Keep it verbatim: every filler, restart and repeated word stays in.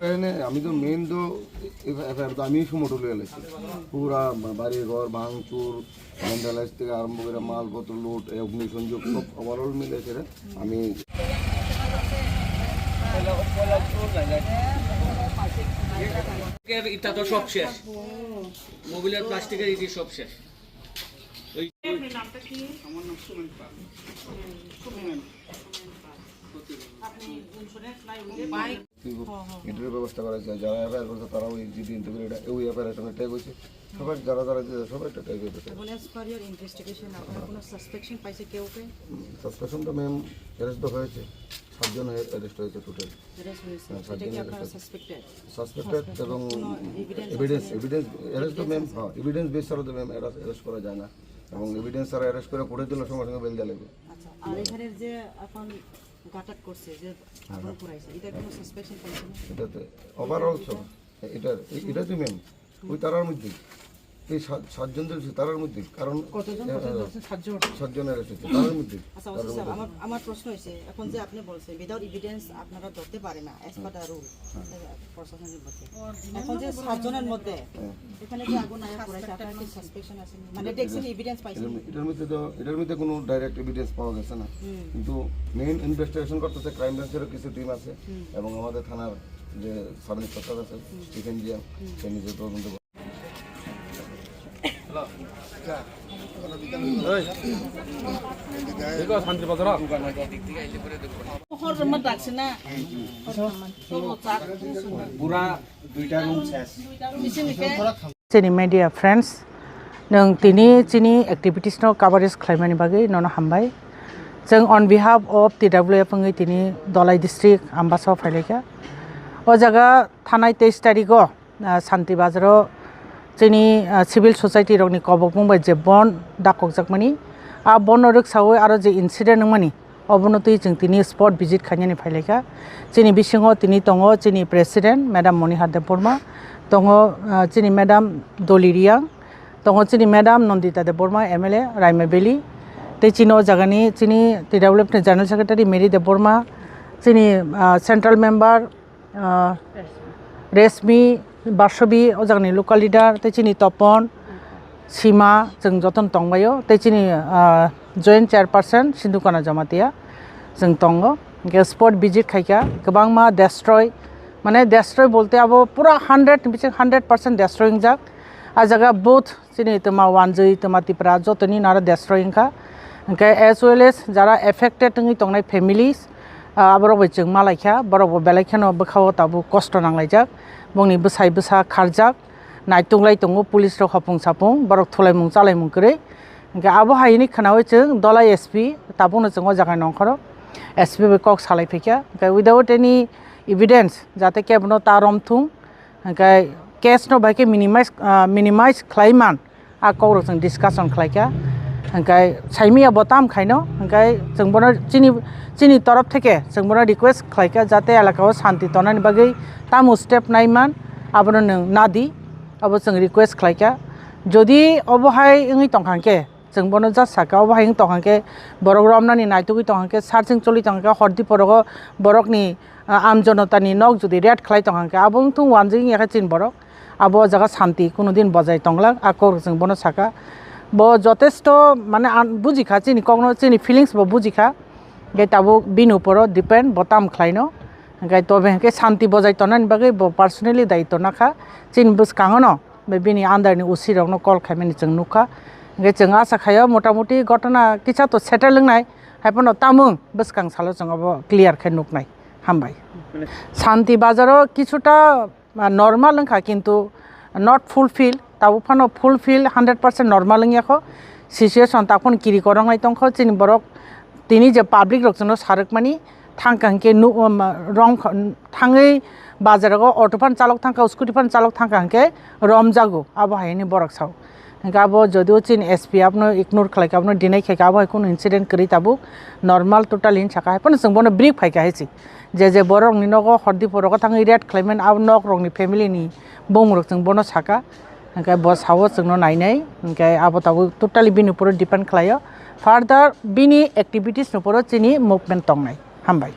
এনে আমি তো মেইন তো এফআইআর তো আমি সময় তুলে এলাইছি। পুরা বা-, বাড়ি ঘর ভাঙচুর, ভ্যান্ডালাইজ থেকে আরম্ভ করে মালপত্র লুট, এই অগ্নিসংযোগ সব ওভারঅল মিলে সেটা আমি এটা তো সব শেষ, মোবিলের প্লাস্টিকের ইটি সব শেষ। ওই আমার নাম সুমন পাল। সুমন। আপনি ইন্স্যুরেন্স নাই, উনি বাইক। এটার ব্যবস্থা করা হয়েছে। যারা এফআইআর করছে, তারাও এই জিডি ইন্টিগ্রেট, ওই এফআইআর একটা ট্যাগ হয়েছে। সবাই যারা যারা দিয়েছে, সবাই একটা ট্যাগ হয়েছে। এখন as per your investigation, আপনারা কোনো সাসপেকশন পাইছে কেউকে? সাসপেকশন তো ম্যাম অ্যারেস্ট তো হয়েছে, সাতজন অ্যারেস্ট হয়েছে টোটাল। অ্যারেস্ট হয়েছে। হ্যাঁ, এটা সাতজন কি অ্যারেস্ট আপনারা হয়েছে। সাসপেক্টেড? সাসপেক্টেড এবং কোনো এভিডেন্স এভিডেন্স, আছে? এভিডেন্স, অ্যারেস্ট তো এভিডেন্স ম্যাম, আছে? হ্যাঁ, এভিডেন্স বেস ছাড়া তো ম্যাম অ্যারেস্ট, অ্যারেস্ট করা যায় না। এবং এভিডেন্স ছাড়া অ্যারেস্ট করে কোর্টে দিলে সঙ্গে সঙ্গে বেল দেওয়া লাগবে। আচ্ছা, আর এখানে যে এখন ঘাটাট করছে, যে হ্যাঁ, আপনার হ্যাঁ। পুরাইছে, এটা কোনো সাসপেকশন পাইছেন? এটাতে ওভারঅল সব, এটা, এ-, এটা তো ম্যাম, ওই তারার মধ্যে, এই সাত, সাতজন ধরেছে তারার মধ্যে, কারণ কতজন এ, পর্যন্ত এ, ধরছে? সাতজন। সাতজন অ্যারেস্ট হচ্ছে তারার মধ্যে, আচ্ছা, তারার ওসি সাহেব, মধ্যে। আমার, আমার প্রশ্ন হয়েছে, এখন যে আপনি বলছেন, উইদাউট এভিডেন্স আপনারা ধরতে পারে না, অ্যাজ পার দ্য রুল, প্রশাসনিক মতে। এখন যে সাতজনের মধ্যে হ্যাঁ। এখানে যে আগুন আয়া পড়েছে, আপনারা কি সাসপেকশন আছে? মানে, এটা, দেখছেন, এটা, এভিডেন্স পাইছেন? এটার, এটার মধ্যে তো, এটার মধ্যে কোনো ডাইরেক্ট এভিডেন্স পাওয়া গেছে না। হুম। কিন্তু মেইন ইনভেস্টিগেশন করতেছে ক্রাইম ব্রাঞ্চেরও কিছু টিম আছে হুম। এবং আমাদের থানার যে সাব ইন্সপেক্টর আছে, হুম। স্টিফেন জিয়াং, হুম। সে নিজে তদন্ত করে। পুরা দুইটা রুম শেষ। Chini media friends, nwng tini chini activities no coverage khlaimani bagwi nono hambai. Chwng on behalf of T W F wngwi tini Dholai district Ambasa o phailaikha. O jaga thanai teis tarikh o, ah, Shanti Bazar o chini, ah, civil society rokni kobokbung bai je bon dakokjakmani, a bon no rwksawi aro je incident wngmani, obono twi chwng tini spot visit khainani phailaikha. Chini bisingo tini tongo chini president madam Monihar Debbarma, tongo, ah, chini madam Doli Riang, tongo chini madam Nandita Debbarma, M L A Raima Valley, tei chini o jagani chini T W F ni general secretary Mary Debbarma, chini, ah, central member, ah, Reshmi, Bashobi, o jagani local leader, tei chini Topon, Sima, chwng jotono tongbaio, tei chini, ah, joint chairperson Sindhukana Jamatia, chwng tongo. Hwnkhe spot visit khaikha, kwbangma destroy, mane destroy bolte abo pura hundred ni bising hundred percent destroy wngjak. A jaga both chini twma Wanjwi, twma Tipra, jotoni naro destroy wngkha. Hwnkhe as well as jara affected wngwi tongnai families, ah, aborok bai chwng malaikha, borok bo belai kheno bwkhao tabuk kosto nanglaijak. Bongni bwsai bwsa kharjak, naituk lai tongo police rok hopung sapung, borok thulaimung chalaimung kwrwi. Hwnkhe abo hai hwnwi khwnawi chwng Dholai S P tabukno chwng o jaga nongkhoro S P bai kok salai phaikha. Hwnkhe without any evidence jate kebono ta romthung, hwnkhe case no bai khe minimize, ah, minimize khlai man, a kok rok chwng discussion khlai kha, hwnkhe saimia bo tam khaino, hwnkhe chwng bono chini, chini torof theke chwng bono request khlai kha, jate elaka o shanti tonani bagwi tamo step nai man, abono nwng nadi, abo chwng request khlai kha. Jodi obo hai wngwi tongkha hwnkhe, chwng bono just saka, obo hai wng tongkha hwnkhe, borok romnani naitugwi tongkha hwnkhe, searching choli tongkha hwnkhe, hordi porogo borokni, ah, amjonotani nok jodi raid khlai tongkha hwnkhe, abo wngthung wanjwi wngya khe chini borok, abo o jaga shanti kuno din bojai tonglak, a kok chwng bono saka. Bo jotesto mane ang bujikha chini kokno, chini feelings bo bujikha, hwnkhe tabuk bini uporo depend bo tam khlaino, hwnkhe tobe hwnkhe shanti bojai tongnani bagwi bo personally daitw nakha, chini bwskango no. Bai bini under ni O C rok no call khaimani chwng nukha. Hwnkhe chwng acha khaio motamuti gotona kisa to settle wngnai, hai phano tamung bwskang salo chwng abo clear khe nuknai. Hambai. Shanti Bazar o kisuta, ah, normal wngkha, kintu not fulfill, tabuk phano fulfill hundred percent normal wngya kho. Situation tak phano kiri korok nai tongkho chini borok. Tini je public rok chwngno sarwkmani thangkha hwnkhe nu-, um, rong kha-, thangwi bazar o auto phan chalok thangkha, scooty phan chalok thangkha hwnkhe romjago, abo hai hwnwi borok sao. Hwnkhe abo jodio chini S P abono ignore khlaikha, abono deny khaikha, abo hai kheno incident kwrwi tabuk normal totally hinwi sakha, hai phano chwng bono brief phaikha hai se. Je je borokni nogo hordi porogo thangwi raid khlaimani abo nok rokni family ni bumung rok chwng bono sakha. Hwnkhe bo sao chwngno nainai, hwnkhe abo tabuk totally bini uporo depend khlaio. Further bini activities ni uporo chini movement tongnai. Hambai.